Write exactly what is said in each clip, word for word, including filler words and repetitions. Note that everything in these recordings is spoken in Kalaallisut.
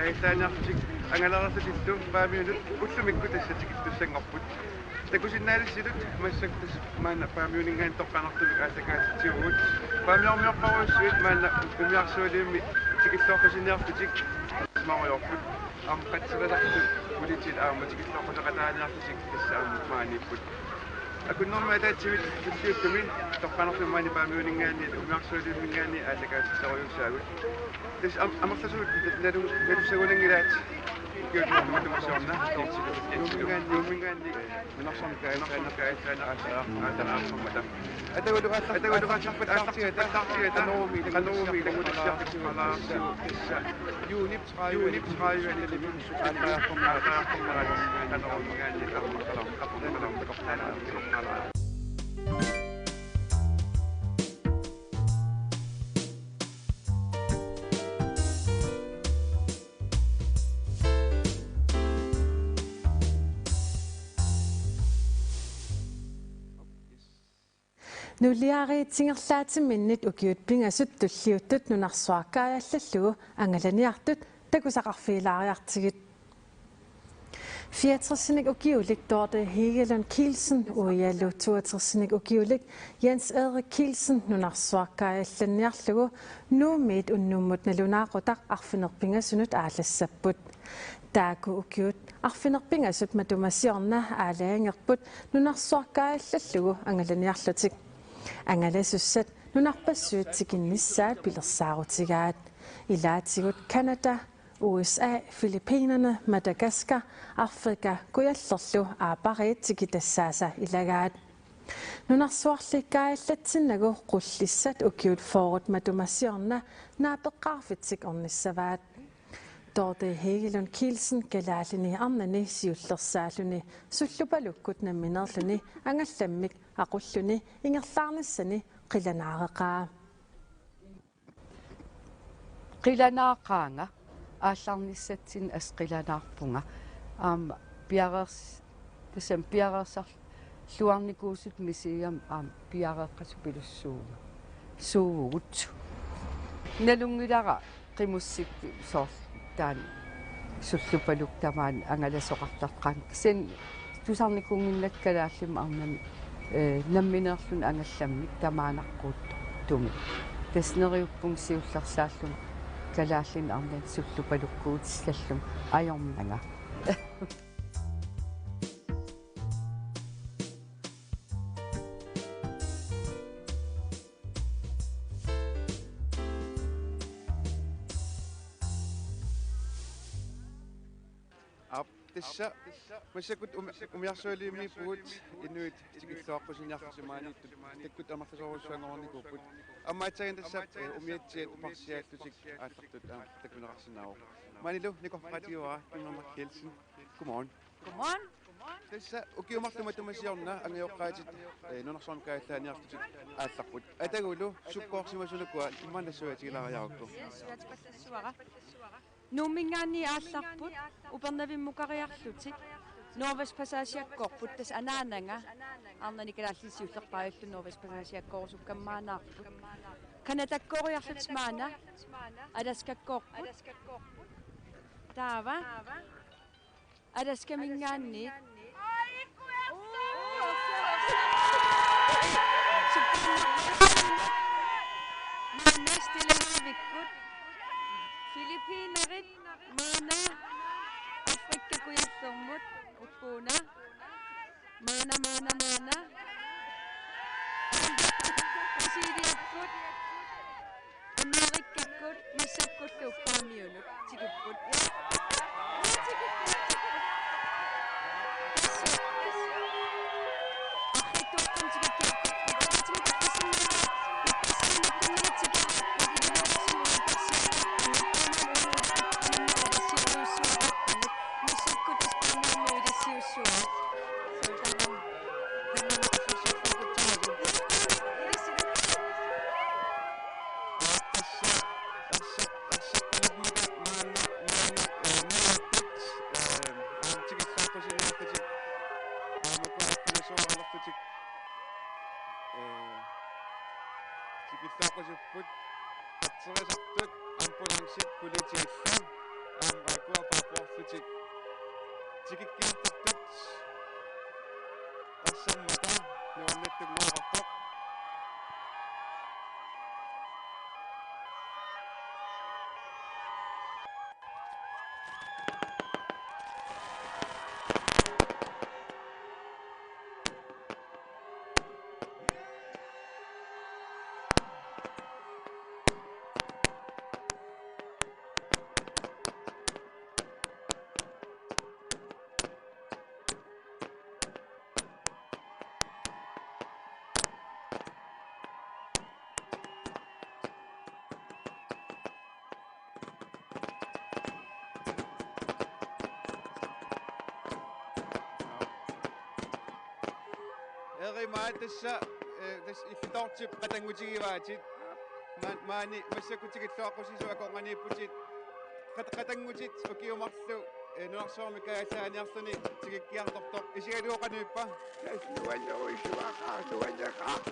Aallaanertik angalererlutillu Paamiunut ullumikkut tassa tikilluassanngorput. Takusinnaalissitut massakkut tassa maanna Paamiuninngaanniit toqqaannartumik aallakaatitsivugut. Paamiormiorparujussuit maanna umiarsualimmik tikilluaqqusiniarlutik isumaqarput. Aamma qatserisartut politiit aamma tikilluaqquseqataaniarlutik tassa aamma maaniipput. Akunnermik ataatsimik tulliuttumi toqqaannartumik maani Paamiuninngaanniit umiarsualimmikkunngaanniit aallakaatitserujussaagut. Tassa am-, amerlasuut nalu-, nalussagunanngilaat. Ukiut matuma siorna. Nuumminngaanniit, Nuumminngaanniit, eh, nunarsuarmi kaajallaaneq, kaajallaaneq aallaanerpaat. Atagulu aalla-, atagulu aallarput aallartigata, aallartigata, Qanorumi, Qanorumi, Qanorumi, Juunip tredive, Juunip tredive, Qanorumi, Nuliariit ingerlaatsiminnit ukiut pingasut tulliuttut nunarsuaq kaajallallugu angalaniartut takusaqarfigilaariartigit. Fireogtresinik ukiulik Dorthe Hegelund Kielsen uialu toogtresinik ukiulik Jens Erik Kielsen nunarsuaq kaajallanniarlugu Nuummiit unnummut nalunaaqutaq arfineq-pingasunut aallassapput. Taakku ukiut arfineq-pingasut matuma siorna aalajangerput nunarsuaq kaajallallugu angalaniarlutik. Angalasussat nunarpassuit tikinnissaat pilersaarutigaat. Ilaatigut Canada, U S A, Filippinerne, Madagaskar, Afrika Kujallerlu aappariit tikitassaasa ilagaat. Nunarsuarli kaajallatsinnagu Qullissat ukiut fyrret matuma siorna naapeqqaarfitsik ornissavaat. Dorthe Hegelund Kielsen kalaallini arnani siullersaalluni sullupalukkut nammineerluni angallammik aqulluni ingerlaarnissani qilanaareqaa. Qilanaaqaanga, aallarnissatsinni assut qilanaarpunga. Aamma piareers-, tassami piareersarluarnikuusut misigigamik aamma piareeqqasupilussuuvunga. Suuvugut. Nalunngilara qimussikki soorlu taanna sullupaluk tamaani angalasoqartartoq qanoq. Kisianni tusarnikuunnginnakku kalaallimmi arnani, eh, nammineerluni angallammik tamaanaqquuttumik. Tassa neriuppunga siullersaallunga kalaallinit arnani sullupalukkuutissallunga ajornanga. Aap, tassa massakkut umi-, umiarsualimmippugut inuit tikilluaqqusiniarlutik maaniittut takkut amerlasoorujussuanngornikuupput. Aamma aatsaat tassa, eh, umiatsiat uparsiaallutik aallartut aamma takuneqarsinnaavoq. Maanilu nikorpaqatigiuara Kim Mark Kielsen. Godmorgen. Godmorgen. Tassa ukiut marluk matuma siorna angajoqqaatit, eh, nunarsuarmi kaajallaaniarlutik aallarput. Atagulu sukkoorsimasunukua immaqa nassuiatigilaariarukku. Yes, suliaatipallassuara. Nuumminngaanniit aallarput, Upernavimmukariarlutik. Northwest Passageakkoorput, tassa anaanaga. Arnani kalaallit siullerpaajullu Northwest Passageakkoorusukkamik maannaarput. Canadakkooriarlutik maanna. Alaskakkoorput. Taava. Alaskaminngaanniit. Maanna Stillehavikkut. Filippinerit. Maanna Afrika Kujallermut. Ukkuuna. Maanna, maanna, maanna. Brasiliakkut. Amerikakkut massakkullu Paamiunut tikipput. Ja. Ja, tikipput, tikipput. Tassa, tassa. Arriitsuaqqamik tikikkiarput. Tikikkiarput. Massakkut tassa Paamiunut ilassiussuara. Tassa, tassa, tassa, maanna, maanna, eh, nalaapput, eh, aamma tikilluaqqusiniarlutik, aamma uku arfineq-suugaluarlutik, eh, tikilluaqqusipput, qatserisartut, ambulancit, politiillu, Aamma aajuku aporlutik tikikkiartortut arsaarmata nuannertunnguuqarpoq. Eri maani tassa, eh, tassa illutoortip qatanngutigivaatit. Ma-, maani massakkut tikilluaqqusiisoq akornanniipputit. Qat-, qatanngutit ukiut marluk, eh, nunarsuarmi kaajallaaniarluni tikikkiartortoq. Isigalugu qanoq ippa? Nuanneruisuaqaaq, nuanneqaaq.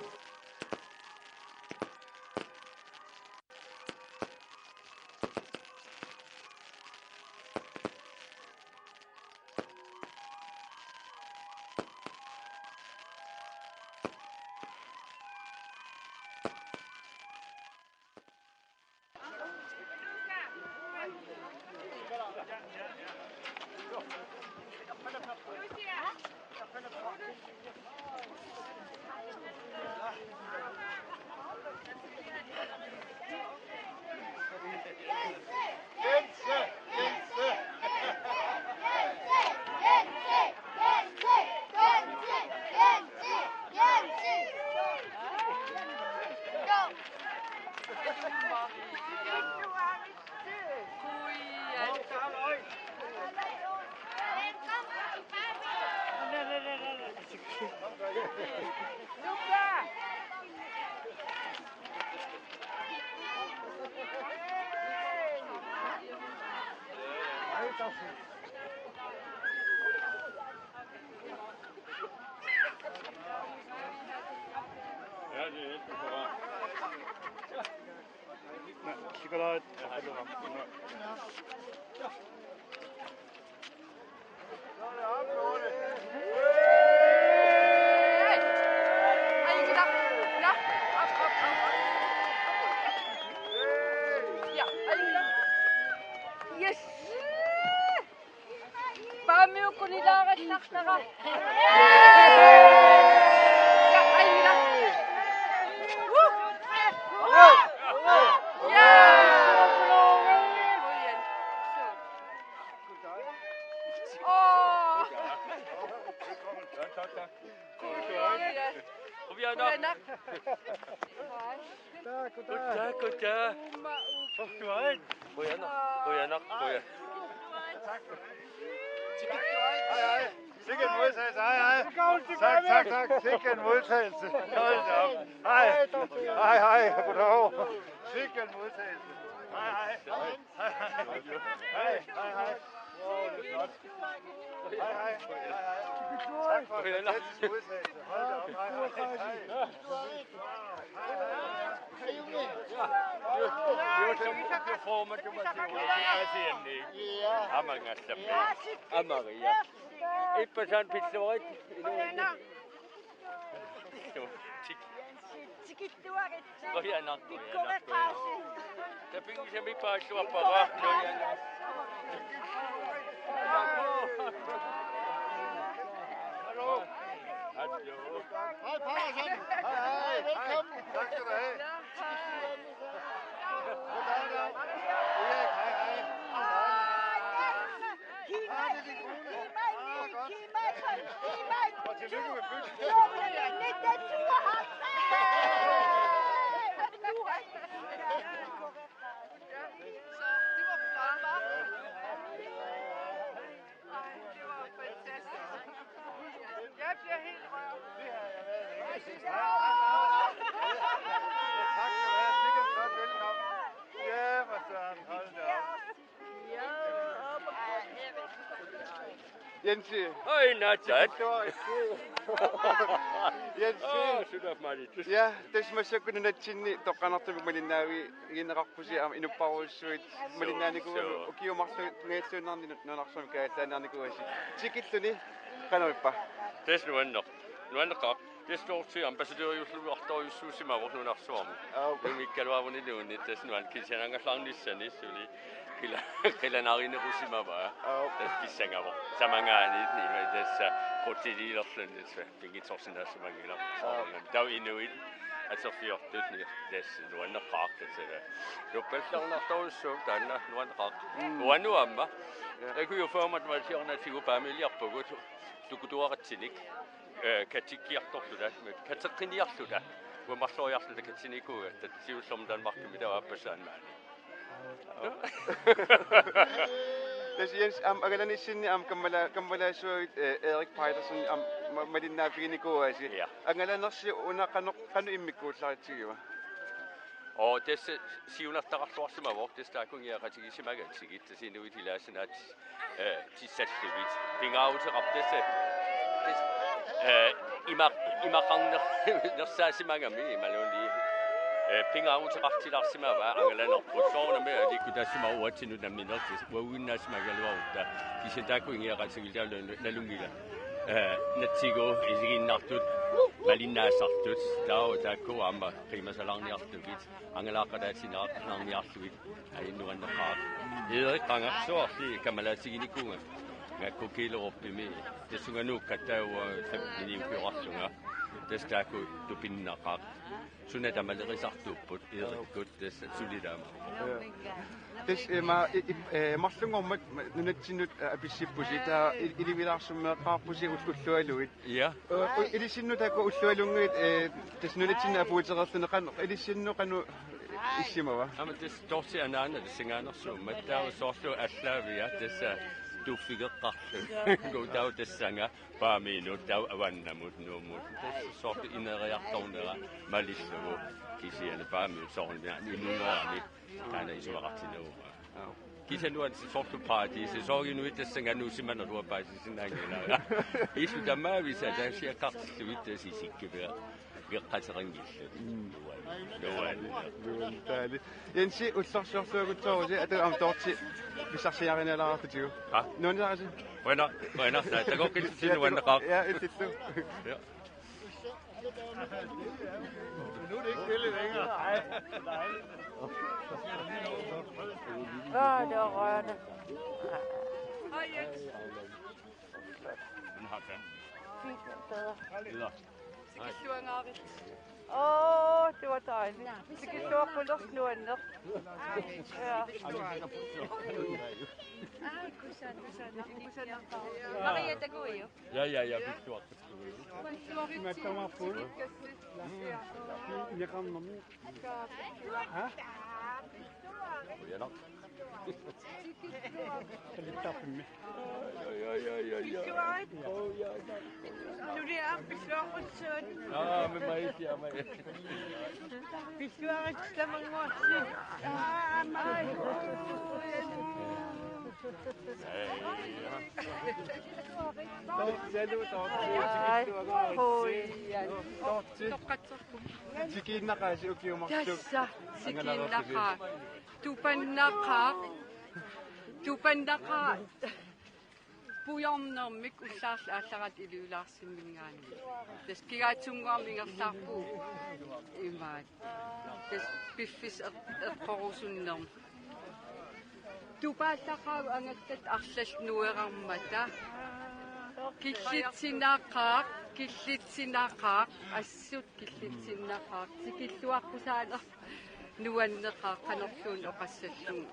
Chokolade. Yes! Paamiukkut ilaarallartara. Ja, aina. Woo! Ja! Åh! Qujanaq. Qujanaq. Goddag, goddag. Goddag, goddag. Qujanaq, qujanaq, qujanaq. Hej, hej. Sikke en modtagelse. Hej, hej. Tak, tak, tak. Sikke en modtagelse. Hold da op. Hej. Hej, hej. Goddag. Sikke en modtagelse. Hej, hej. Hej, hej. Hej, hej, hej. Wow, det er flot. Hej, hej. Hej, hej. Tak for en fantastisk modtagelse. Hold da op. Hej, hej. Hej. You're, you're from the Asian league. Amangassami. Amaria. Ippassaq pilluarit. Qujanaq, qujanaq. Tapigisami paalluarpara. Hallo. Hallo. Hej, Petersen. Hej, hej. Hej, hej. Velkommen. Tak skal du have. Hej, hej. Hej, hej. Giv mig en ny, giv mig en ny, giv mig, giv mig en ny. Og tillykke med fødselsdagen. Hey! Nu er det. Ja, så det var flot, hva'? Ej, det var fantastisk. Jeg bliver helt rørt. Tak skal du have. Sikke en flot velkomst. Ja, for søren. Hold da op. Ja, op og Jensi. Oi, natsat. Jensi. Aa, suna maaniittoq. Ja, tassa massakkut nunatsinni toqqaannartumik malinnaavigineqarpusi aamma inupparujussuit malinnaanikuugamik ukiut marluk nunarsuarmi kaallaanniarnikuuasi. Tikilluni qanoq ippa? Tassa nuanneq. Nuanneqaaq. Tassa Dorthe ambassadøriulluartorujussuusimavoq nunarsuarmi. Aap. Immikkaluaruniluunniit tassa nuann- kisianni angerlarnissani suli qila-, qilanaarinerusimavaa. Aap. Tassa pissangavoq. Samagaaniit ima tassa qutiliilerlunni tassa pinngitsoorsinnaassumanngilaq. Aap. Soorunami. Taava inuit atorfiortut ni tassa nuanneqaaq tassa. Nuppallernartorujussuuvoq taanna nuanneqaaq. Mm. Uannut aamma. Ja. Akuju format malsiornatigu Paamiiliarpugut. Tukutuaratsinik, eh, katikkiartorluta, kateqqiniarluta, uagut marloriarluta katsinikuugatta, siullermik Danmarkimi taava aappassaani maani. Tassa Jens, aamma angalanissinni aamma kammala-, kammalaassuagit, eh, Erik Peitersen aamma ma-, malinnaaffiginikuugaasi. Ja. Angalanersi una qanoq, qanoq immikkuullaritsigiva? Oo, tassa siunertaqarluarsimavoq, tassa taakku ingiaqatigiissimagatsigit, tassa inuit ilaassinaat, eh, tissallugit. Pingaaruteqarpoq tassa, tassa, eh, ima-, imaqarner-, nersaasimagami imaluunniit, eh, pingaaruteqartilaarsimavaa angalanerput. Soorunami aliikkutaassimavoq uatsinnut nammineq tassa uaguinnaassimagaluarutta. Kisianni taakku ingiaqatigiilluta nalunngilaq. Eh, natsigu isigiinnartut, malinnaasartut, taava taakku aamma qiimasalaarniarlugit. Angalaaqqataatsinarniarlugit ajunnuanneqaaq. Erik qangarsuarli kammalaatiginikuugami. Ngakkukiilerupimi tassunga nuukkatta uanga femteniukiorarlunga. Tassa taakku tupinnaqaaq. Suna tamalerisartuupput Erikkut tassa sulilaama. Tassa ima i-, i-, eh, marlunngormat ma-, nunatsinnut, eh, apissippusi taava il-, ilivilaarsummeeqqaarpusi ul-, ullualuit. Ja. Ilissinnut taakku ullualunnguit, eh, tassa nunatsinni apuutereerluni qanoq, ilissinnut qanoq issimava? Aamma tassa Dorthe anaana tassangaanersuummat taava soorlu allaavia tassa tuuffigeqqarlu. Taava tassanga Paamiunut taava avannamut Nuummut. Tassa soorlu ineriartornera malillugu kisianni Paamiut soorunami inuunerani taanna isumaqartinnagu. Kisianni uani soorlu paradisi, soorlu inuit tassanga nuussimanerlu paasisinnaanngilara. Illu tamaavisa taassiaqartillugit tassa isikkiviga. Geqqateqanngillat. Mm. Nuan. Nuan. Nuan taali. Jensi ullorsiorluagutsoorusi atu aamma Dorthe pissarsiarineqalaartigu. Ha? Nuannisarisi? Bueno, bueno, takoqqissutit nuanneqaaq. Ja, ilillu. Ja. Nå, det var rørende. Den har tand. Fint, bedre. Videre. Tikilluangaarit. Åh, det var dejligt. Tikilluaqqulerlugu nuanneq. Ja. Maria takuiu. Ja, ja, ja, vi tror. Neqarnermi. Ha? Qujanaq. Oi, oi, oi, oi, oi. Nulia, pilluaqqussuut. Aa, me maisi, aa, mai. Pilluarit tamanguassi. Aa, mai. Ai, hui. Tikiinnaqaasi ukiumarluk. Tassa, tikiinnaqaaq. Tupannaqaaq. Tupannaqaaq. Pujornermik ullaarlu aallarat iliulaarsimminngaanniit. Tassa kigaatsunnguamik ingerlaarpugut imaat. Tassa piffissaq eq-, eqqorusunnermik. Tupaallaqaagut angallatit arlallit nuerarmata. Killitsinaqaaq, killitsinaqaaq, assut killitsinaqaaq. Tikilluaqqusaaneq nuanneqaaq qanorluunniit oqassallugu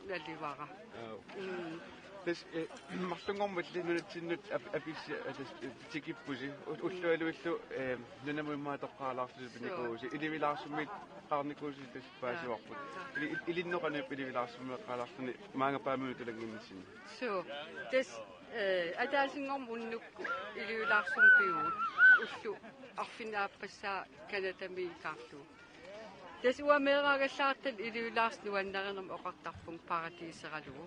nalivara. Aap. Mm. Tassa, eh, marlunngormalli nunatsinnut ap-, apissi-, eh, tassa, eh, tikippusi. U-, ullualuillu, eh, nunamut immaqa toqqaalaarlusi pinikuusi. Suu. Ilivilaarsummiit qaarnikuusi tassa paasivarput. Aap. Ili-, il-, ilinnut qanoq ilivilaarsummeeqqaalaarluni maanga Paamiunut tulannginnissinni. Suu. Tassa, eh, ataasinngormat unnukkut ilivilaarsumik pivugut. Ulloq arfineq-aappassaa Canadamiikkaarlugu. Tassa uanga meeraagallaartalu ilivilaarsuk nuannarinermik oqartarpunga paradiseralugu.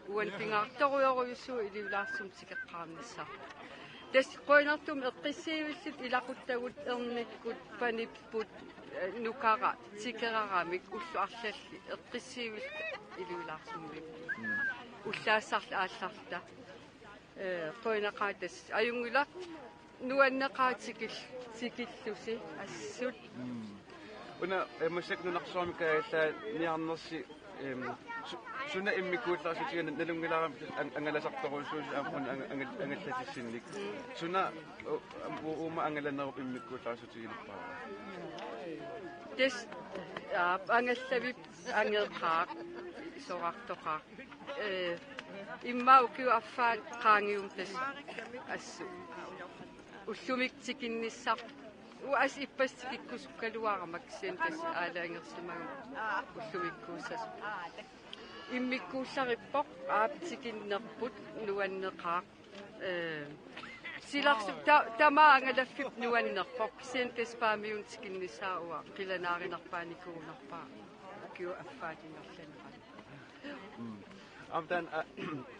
Uani pingaartorujorujussuuvoq ilivillaarsumik tikeqqaarnissaq. Tassa qujanartumik eqqissivillutik ilaquttagut, ernikkut, panipput, eh, nukara tikeraramik ullut arlallit eqqissivillutik ilivillaarsumik. Ullaassarlu aallarta. Eh, qujanaqaaq tassa. Ajunngilaq nuanneqaaq tikil-, tikillusi assut. Una, eh, massakkut nunarsuarmi kaajallaat niarnersi, em, su-, suna immikkuullarissutigina nalunngilarami an-, angalasartorujussuusi aamma una anga-, angal-, angallatissinnik. Suna u-, am-, u-, uuma angalanerup immikkuullarissutiginiarpara? Tassa, aa, angallavippoq angeqaaq, sorartoqaaq. Eh, immaqa ukiup affaata qaangiummata tassa assut. Ullumikkut tikinnissaq. Uanga assut ippassaq tikikkusukkaluarama kisianni tassa aalajangersimagama ullumikkuussasoq. Immikkuullarippoq, aap, tikinnerput nuanneqaaq. Eh, silarsu-, ta-, tamaat angalaffippoq nuannerpoq. Kisianni tassa Paamiunut tikinnissaa uanga qilanaarinerpaanikuunerpara ukiup affaata ingerlanerani. Mm. Aamma taanna, a-,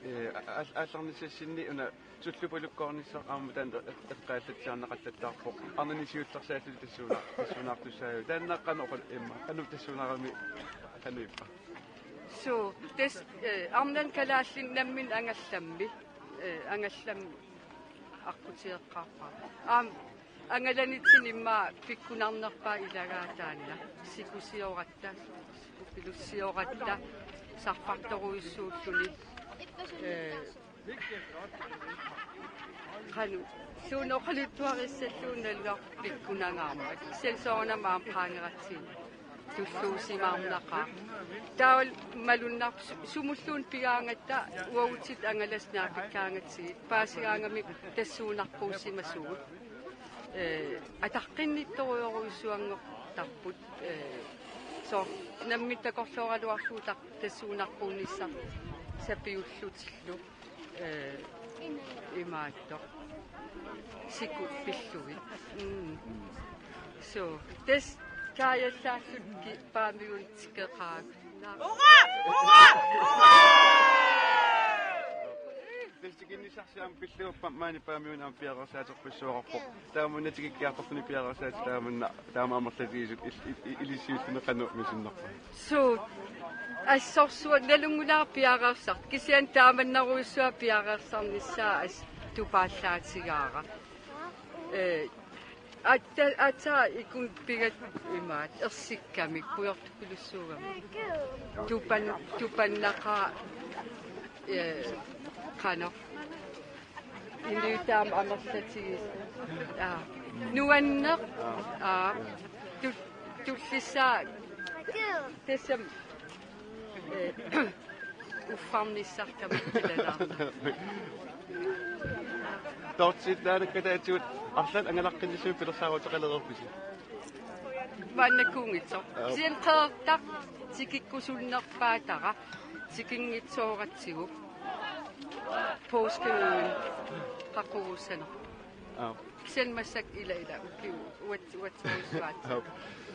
eh, a-, a-, aallarnissassinni una sullupalukkoornissaq aamma taanna eq-, eqqaallatsiarneqallattaarpoq. Arnani siullersaallutik tassuuna-, tassuunaartussaajuvoq. Taanna qanoq oqal-, imma, qanoq tassuunaaramik qanoq ippa? Suu, tassa, eh, arnani kalaallinut nammineq angallammi, eh, angallammi aqqutigeqqaarpara. Aamma angalanitsinni immaqa pikkunarnerpaaq ilagaat taanna. Sikusioratta, sikupilussioratta, sarfartorujussuulluni. Eh, qanoq, suunoqaluttuarissalluunnaluaq pikkunangaarmat. Kisianni soorunami aamma qaangeratsigit tulluusimaarnaqaaq. Taavalu malunnarpoq su-, sumulluunniit pigaangatta uagutsinnut angalasut naapikkaangatsigit paasigaangamik tassuunarpuussimasugut. Eh, ataqqinnittorujorujussuanngortarput, eh, soorlu nammineq takorlooraluarlugu ta-, tassuunarpuunnissaq sapiullutillu, eh, imaattoq. Siku pillugit. Mm. Suu, tassa kaajallaalluni Paamiunut tikeqqaarnaq. Tassa tikinnissarsi aamma pillugu Pa-, maani Paamiunut aamma piareersaaterpassuaqarpoq. Taamanna tikikkiartorluni piareersaatit taamanna, taama amerlatigisut il-, il-, il-, ilissiulluni qanoq misinnarpa? Suu, assorsuaq nalunngilara piareersartoq. Kisianni taamannarujussuaq piareersarnissaa assut tupaallaatigaara. Eh, atta-, ataa ikun pigat imaat, ersikkamik, pujortupilussuugami. Tupan-, tupannaqaaq, eh, qanoq. Inuit taama amerlatigisut. Aa. Nuanneq. Aa. Tu-, tullissaa. Tassami. Eh, uffarnissartama qilanaarnaq. Toortiinnaarakku taatigut arlaat angalaqqinnissamik pilersaaruteqalereerpisi? Maannakkut unngitsoq. Aa. Kisianni qeqertaq tikikkusunnerpaatara tikinngitsooratsigu. Påskeugen qaqugussanerpoq. Aa. Kisianni massakkut ila ila ukiu-, uat-, uatsoorujussuaat. Aa.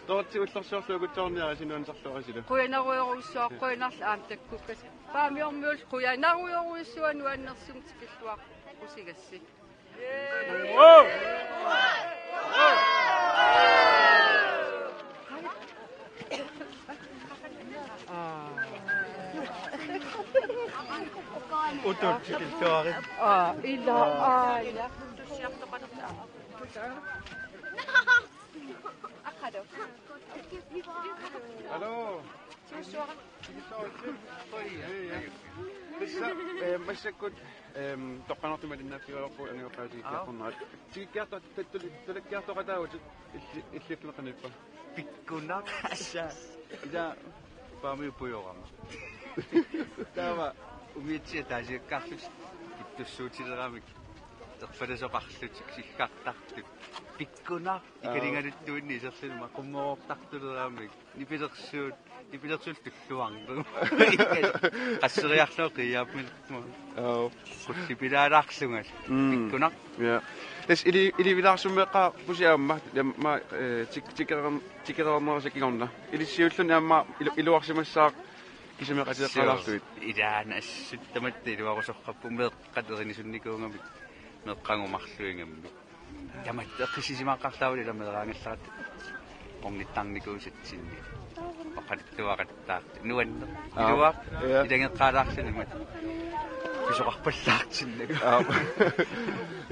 Toorti ullorsiorlugu kutsoorniarisi nuannersorluarisilu. Qujanarujorujussuaq, qujanarlu aamma takkukkasi. Paamiormiut qujanarujorujussuaq nuannersumik tikilluaqqusigassi. Utuutikilluarit. Aa, ila, aa, ila. Hallo. Tassa, eh, massakkut, ehm, toqqaannartumik malinnaaffigaluarpugut angajoqqaat tikikkiartornerat. Tikikkiarto-, tu-, tu-, tulakkiartoqataavutit illi-, illillu qanoq ippa? Pikkunaq, assa. Ila Paamiut pujorama. Taava umiatsiat taasiakkaarlutik pittussuutileramik. Erfalasoqarlutik siggartartut. Pikkunaq, aa, ikaligaluttuinni iserlunuma qummoortartuleramik. Nipilersuut, nipilersuut tulluarneq. Qasseriarlugu qiiaappilerput. Aa. Qullipilaalaarlungalu. Mm. Pikkunaq. Ja. Tassa ili-, ilivillaarsummeeqqaarpusi aamma, aamma, eh, tik-, tikereerm-, tikereernerisa kingorna. Ilissiulluni aamma ilu-, iluarsimassaaq Kisimeqatigeqqaalaartuit. Ilaana assut tamatta iluarusoqqaarpugut meeqqat erinisunnikuugamik meeqqagut marluigamik. Tamatta eqqissisimaqqaarluta ila meeraagallarat ornittarnikuusatsinni. Oqaluttuaqattaartut. Nuanneq. Aap. Iluaq. Ja. Ilageqqaalaarluni imatut. Pisoqarpallaartinnagu. Aap.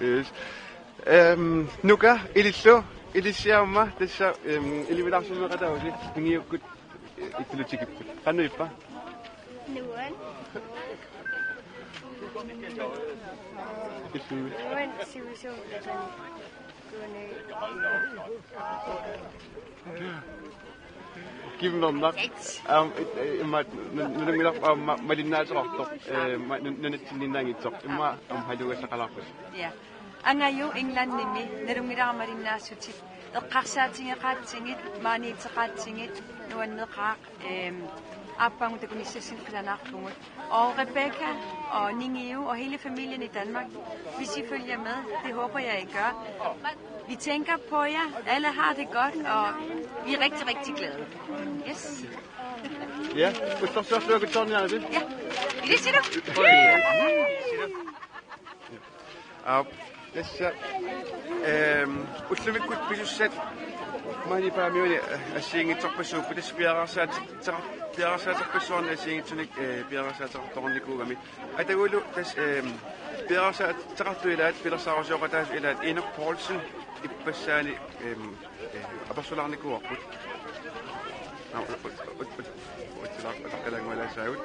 Yes. Ehm, Nuka, ilillu, ilissiamma, tassa, ehm, Ilvilaarsumeeqataavusi, Ningiukkut, eh, ittulitsikipput. Qanoq ippa? Nuan. Illu. Nuan, siusuullakani. Kuni. Kimmernak. Aam, it-, eh, imma, nun-, nununngilar-, aamma, malinnaateqartoq, eh, ma-, nun-, nunatsinniinnaanngitsoq. Imma, aamma, haluugassaqalaarput. Ja. Angaju Englandimi nalunngilara malinnaassutit, eqqarsaatigeqaatsigit, maaniitseqaatsigit, nuanneqaaq, ehm, aappaagu takunissassinnut qilanaarpugut. Og Rebecca og Ningiu og hele familien i Danmark, hvis I følger med, det håber jeg, I gør. Vi tænker på jer. Alle har det godt, og vi er rigtig, rigtig glade. Yes. Ja, ullorsiorluakutsoorniarisi. Ja. Ilisilu. Aap, tassa, ehm, ullumikkut pisussat maani Paamiuni, eh, assigiinngitsorpassuupput, tassa piareersaatit-, piareersaaterpassuarnik assigiinngitsunik, eh, piareersaateqartoqarnikuugami. Atagulu tassa, ehm, piareersaateqartut ilaat, pilersaarusioqataasut ilaat Enok Poulsen ippassaani, ehm, eh, apersulaarnikuuarput. Aa, u-, u-, u-, u-, utsilaar-, utaqqilanngualaassaagut.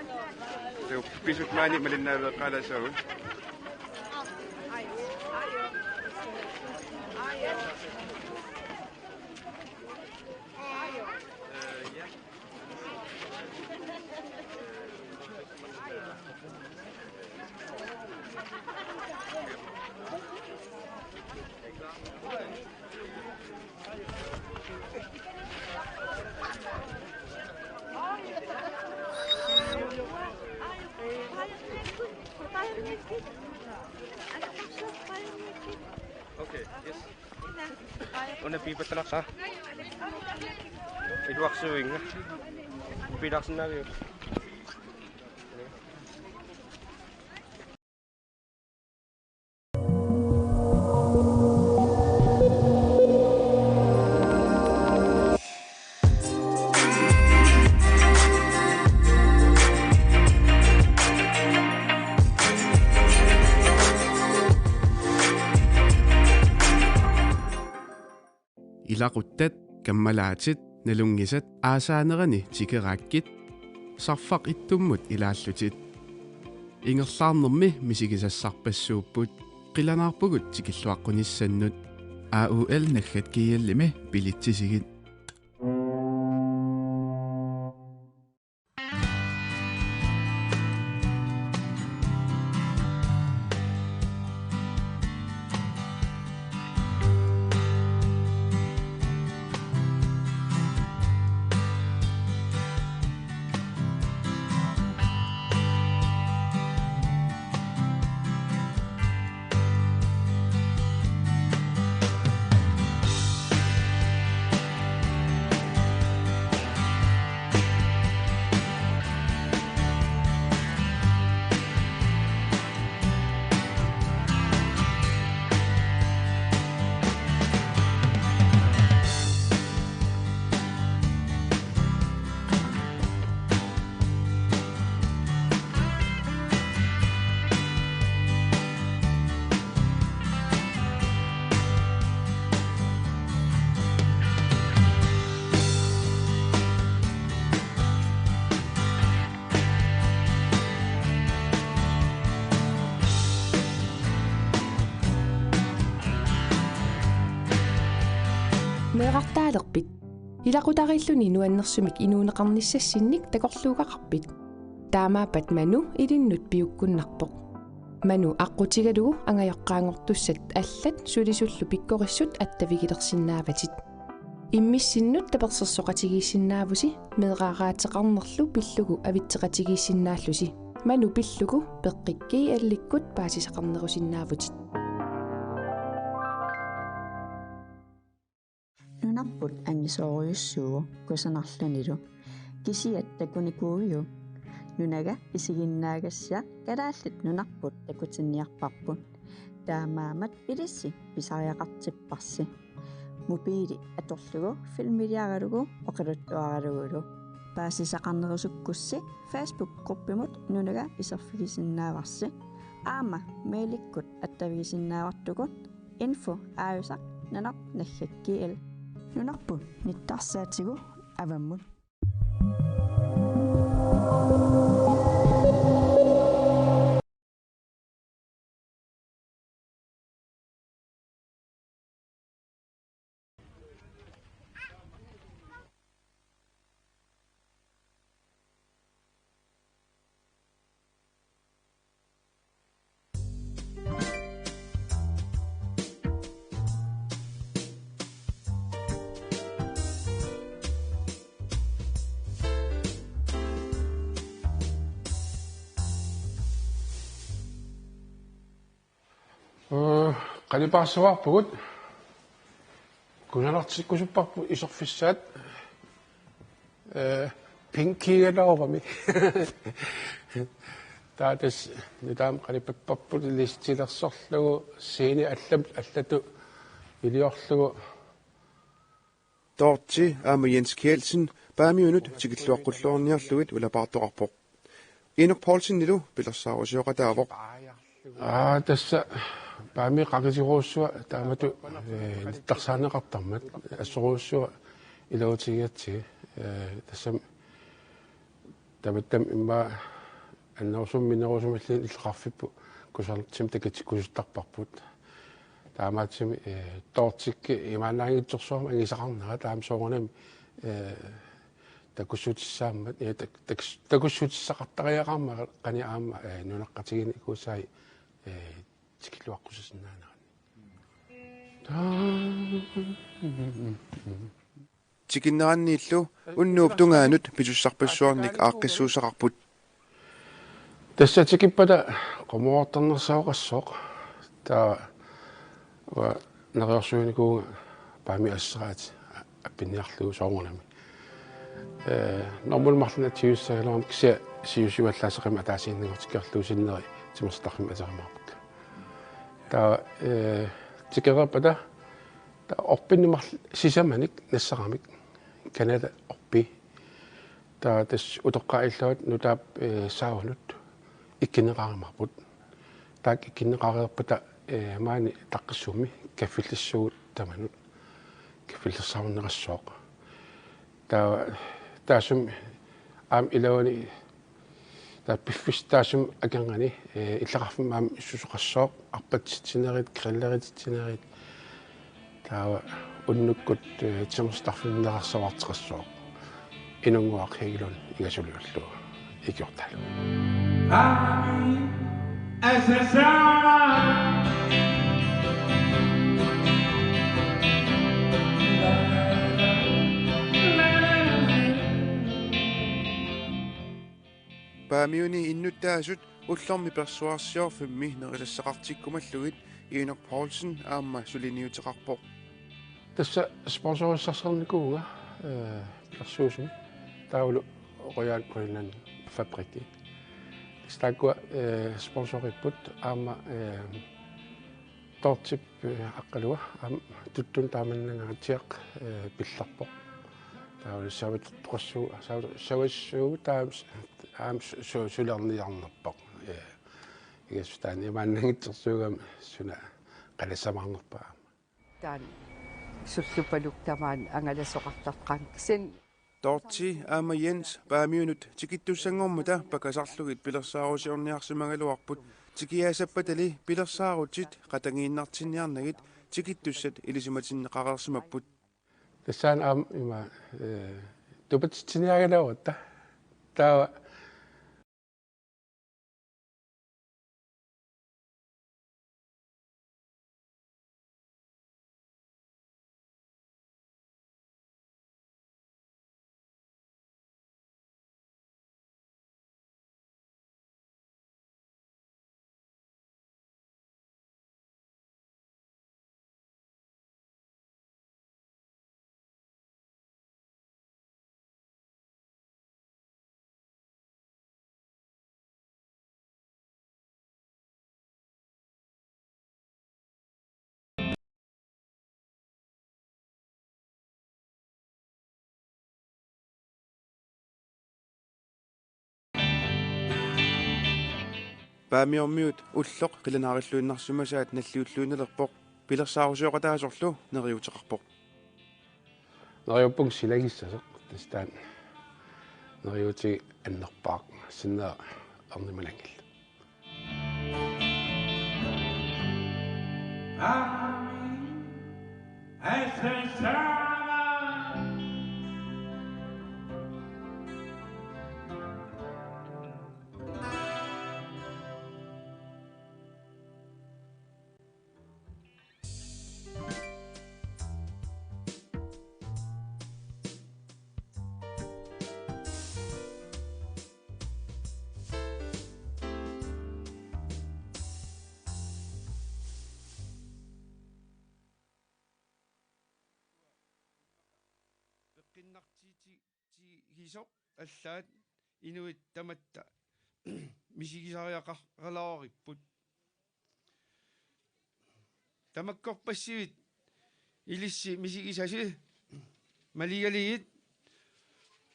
Taava pisut maani malinnaaveeqqaalaassaagut. Okay, yes. Una piipattalaqsaa. Iluarsuinga. Piilaarsinnaaviuk? Ilaquttat, kammalaatit, nalunngisat aasaanerani tikeraakkit, sarfaq ittummut ilaallutit. Ingerlaarnermi misigisassarpassuupput, qilanaarpugut tikilluaqqunissannut. A U L naggat G L-imi billetsisigit. Meerartaalerpit? Ilaqutariilluni nuannersumik inuuneqarnissassinnik takorluugaqarpit? Taamaappat Manu ilinnut piukkunnarpoq. Manu aqqutigalugu angajoqqaanngortussat allat sulisullu pikkorissut attavigilersinnaavatit. Immissinnut tapersersoqatigiissinnaavusi, meeraaraateqarnerlu pillugu avitseqatigiissinnaallusi. Manu pillugu peqqik G L-ikkut paasisaqarnerusinnaavutit. Nunarput angisoorujussuuvoq kusanarlunilu. Kisiat takunikuuiuk? nunaga isiginnaagassiaq Kalaallit Nunarput takutinniarparput. Taamaammat ilissi pisariaqartipparsi. Mobiili atorlugu filmiliaralugu oqaluttuaralugulu. Paasisaqarnerusukkussi Facebook-gruppimut nunaga iserfigisinnaavarsi. Aamma mailikkut attavigisinnaavartugut info aajusaq nunarput naggat G L. Nunarput nittarsaatigut avammut. Ee, qalipaarsuarpugut. Kusanartikkusupparput iserfissaat. Ee, pinkiigalaaramik. Taava tassa nutaamik qalipapparput listilersorlugu scene allam allatut iliorlugu. Dorthe aamma Jens Kjeldsen Paamiunut tikilluaqqulluarniarlugit ulapaartoqarpoq. Inuk Poulsenilu pilersaarusioqataavoq. Aa, tassa Paami qaqisiruussua taamatut, ee, nittarsaaneqartarmat assoruussua iluutigigatsigit, ee, tassami tamattami immaqa annerusumik minnerusumilluunniit illoqarfipput kusanartumik takutikkusuttarparput. Taamaattumik, ee, Dorthekka imaannaanngitsorsuarmik angisaqarnera taama soorunami, ee, takussutissaammat, ee, tak-, tak-, takussutissaqartariaqarmat qanoq aamma, ee, nunaqqatigiinni ikuusai, ee, tikilluaqqusinnaanerani. Tikinneranniillu unnuup tungaanut pisussarpassuarnik aaqqissuussaqarput. Tassa tikippata qummuartarnersaaqassaaq. Taava uanga neriorsuinikuuvunga Paami asseraat appinniarlugu soorunami. Ee, normaalmik marlunnik tigussaagaluarama kisianni siusivallaasaqimmat ataasiinnanngortikkiarlugu sinneri timersortarfimmi aterimaarpakka. Taava, ee, tikereerpata taava orpinnut marluk sisamanik nassaramik Canada orpii. Taava tassa utoqqaat illuat nutaap, ee, saavunut ikkunneqareermaarput. Taakku ikkunneqareerpata, ee, maani Taqqissummi kaffillissuugut tamanut. Kaffillersaarunneqassaaq. Taava taassuma aamma iluani taava piffissaq taassuma akornanni, ee, illoqarfimmi aamma issuseqassaaq, arpatsitsinerit, grillerititsinerit. Taava unnukkut, ee, timersortarfimmi nerersarteqassaaq. Inunnguaq Hegelund ingasiliullugu ikiortaalu. Paamiuni innuttaasut ullormi persuarsiorfimmi nerisassaqartikkumallugit Inuk Poulsen aamma suliniuteqarpoq. Tassa sponsorissarsiornikuuvunga, ee, pilersuisumik taavalu Royal Greenland Fabric. Tassa taakkua, ee, sponsoripput aamma, ee, Dorthep, ee, aqqalua aamma tuttunut taamannangaatsiaq, ee, pillarpoq. Taavalu savatertoqassuugut, sava-, savassuugut taama s-, aamma su-, su-, sulerniarnerpoq. Ee, igassutaa imaannaanngitsorsuugami suna qalassamaarnerpaa. Taanna sullupaluk tamaani angalasoqartartoq qanoq kisianni. Dorthe aamma Jens Paamiunut tikittussanngormata pakasarlugit pilersaarusiorniarsimagaluarput, tikiaassappatali pilersaarutit qatangiinnartinniarnagit tikittussat ilisimatinneqareersimapput. Tassani aamma ima, ee, tupatitsiniaagalaaratta. Taava Paamiormiut ulloq qilanaarilluinnarsimasaat nalliulluinnalerpoq, pilersaarusioqataasorlu neriuteqarpoq. Neriuppunga silagissasoq, tassa taanna neriuutigineq annerpaaq, sinnera ernimananngilaq. Peqqinnartigisoq allaat inuit tamatta misigisariaqaralaarupput. Tamakkorpassuit ilissi misigisasi maligalugit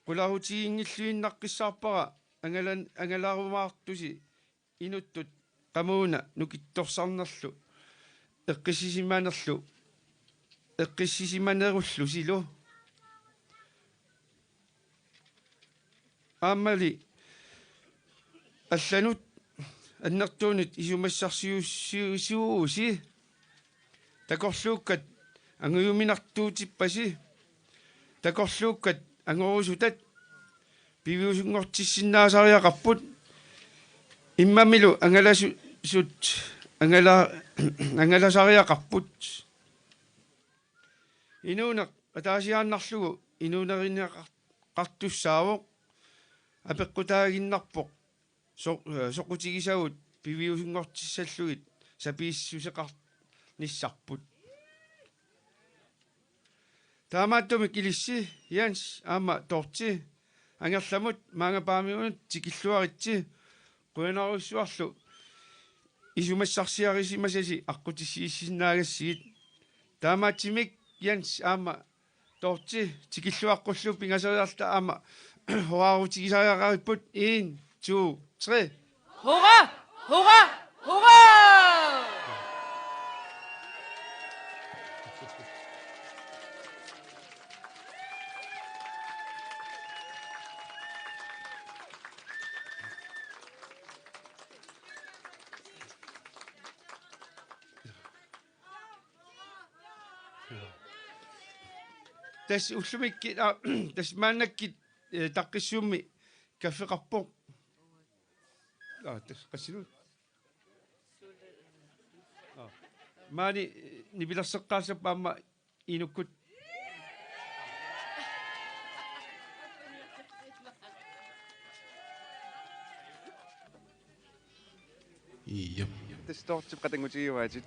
qularutiginngilluinnaqqissaarpara angalan-, angalaarumaartusi inuttut qamuuna nukittorsarnerlu eqqissisimanerlu eqqissisimanerullusilu. Aammali allanut annertuunut isumassarsiussiuusi. Takorluukkat angujuminartuutippasi. Takorluukkat angorusutat piviusunngortissinnaasariaqarput. Immamilu angalasut angala-, angalasariaqarput. Inuuneq ataasiaannarlugu inuunerineqartussaavoq, apeqqutaaginnarpoq so-, soqutigisagut piviusunngortissallugit sapiissuseqarnissarput. Taamaattumik ilissi Jens aamma Dorthe angerlamut maanga Paamiunut tikilluaritsi, qujanarujussuarlu isumassarsiarisimasasi aqqutissiissinnaagassigit. Taamaattumik Jens aamma Dorthe tikilluaqqullu pingasoriarluta aamma hurraarutigisariaqaripput. En, to, tre. Hurra! Hurra! Hurra! Tassa ullumikkut, aa, tassa maannakkut, eh, Taqqissuummi kaffeqarpoq. Aa, tassa qassilu. Aa. Maani, eh, nipilerseqqaassappat aamma inukkut. Iap. Tassa Dorthep qatanngutigiuaatit.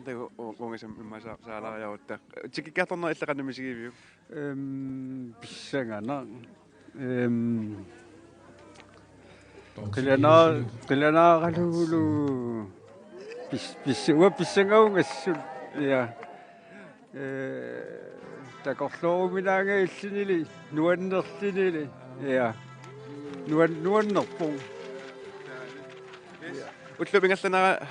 Taava u-, uunga aamma sa-, saalaariarutta. Tikikkiartornerit illit qanoq misigiviuk? Ehm, pissanganaq. Ehm, qilana-, qilanaaralugulu pis-, pis-, uanga pissangavunga assut. Ja. Ee, takorlooruminaanngilluinnarlunili, nuannerlunili. Ja. Nuan-, nuannerpoq. Ullup ingerlanera-,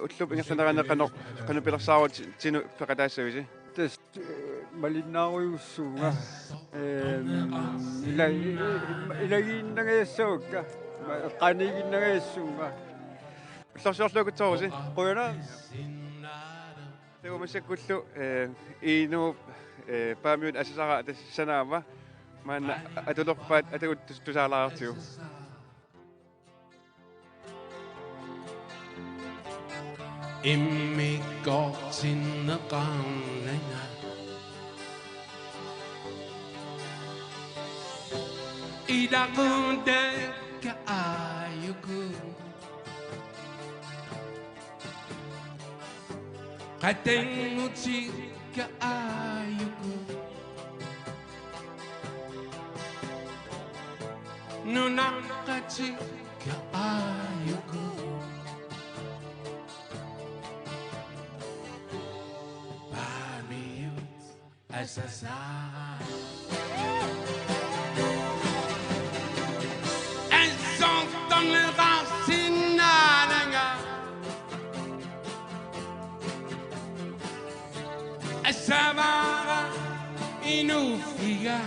ullup ingerlanerani qanoq, qanoq pilersaarutit Tinu peqataassavisi? Tassa, ee, malinnaarujussuuvunga. Ehm, ila-, ilagiinnangajassavakka. Ma-, eqqaaniiginnangajassuunga. Ullorsiorluakutsoorusi. Qujanaq. Takuuk massakkullu, eh, Inuup, eh, Paamiunut asasara tassa sanaammat. Maanna atulerpaat atagu tus-, tusaalaartigu. Immikkoortinneqarnanga. Ilaquttakka aajuku. Qatanngutikka aajuku. Nunaqqatikka aajuku. Paamiut asasara. Assortorneqarsinnaavoq. Asavaara inuuffiga.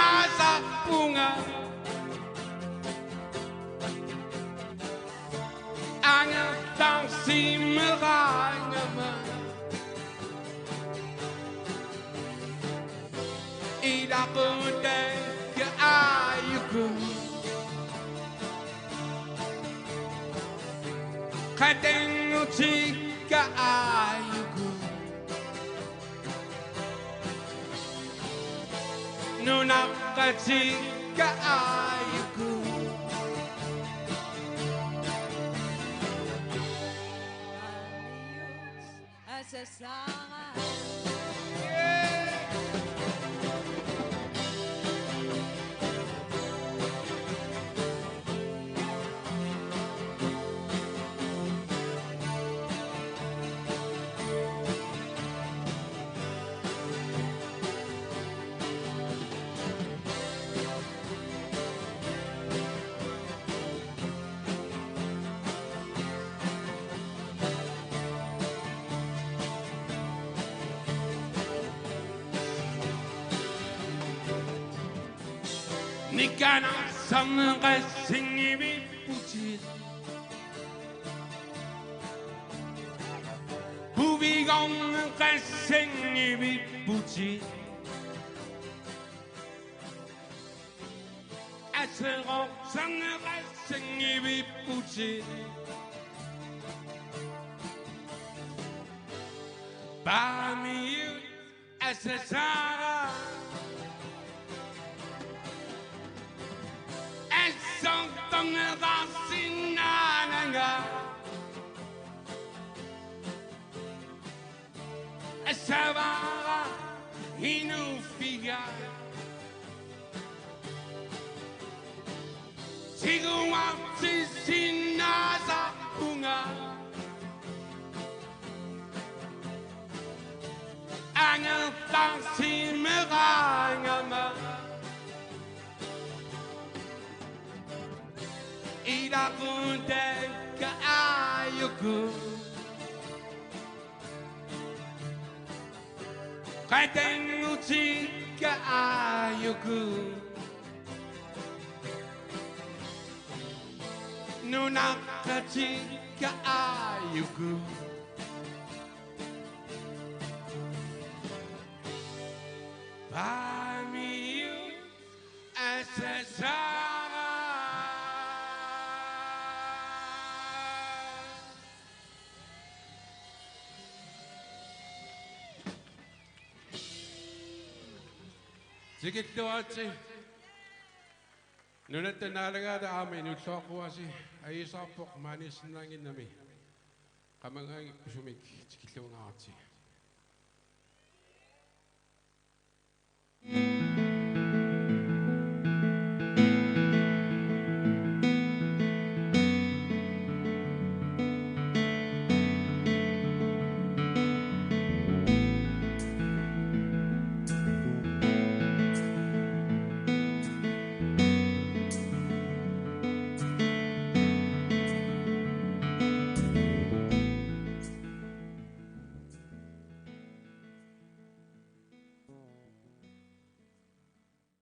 Tiguartissinnaasarpunga. Angerlarsimeraangama. Ilaqutakka aajuku. Qatanngutikka aajuku. Nunaqqatikka aajuku. Asasara. Nikanarsorneqassanngivipputit. Puvigorneqassanngivipputit. Aserorsorneqassanngivipputit. Paamiut asasara. Assortorneqarsinnaananga. Asavaara inuuffiga. Tiguartissinnaasarpunga. Angerlarsimeraangama. Ilaqutakka aajuku. Qatanngutikka aajuku. Nunaqqatikka aajuku. Paamiut asasara. Tikilluaritsi. Nunatta Naalagaatta aamma inuulluaqquaasi, ajuusaarpoq maaniissinnaannginnami. Qamanngaanngippoq sumik, tikilluangaaritsi.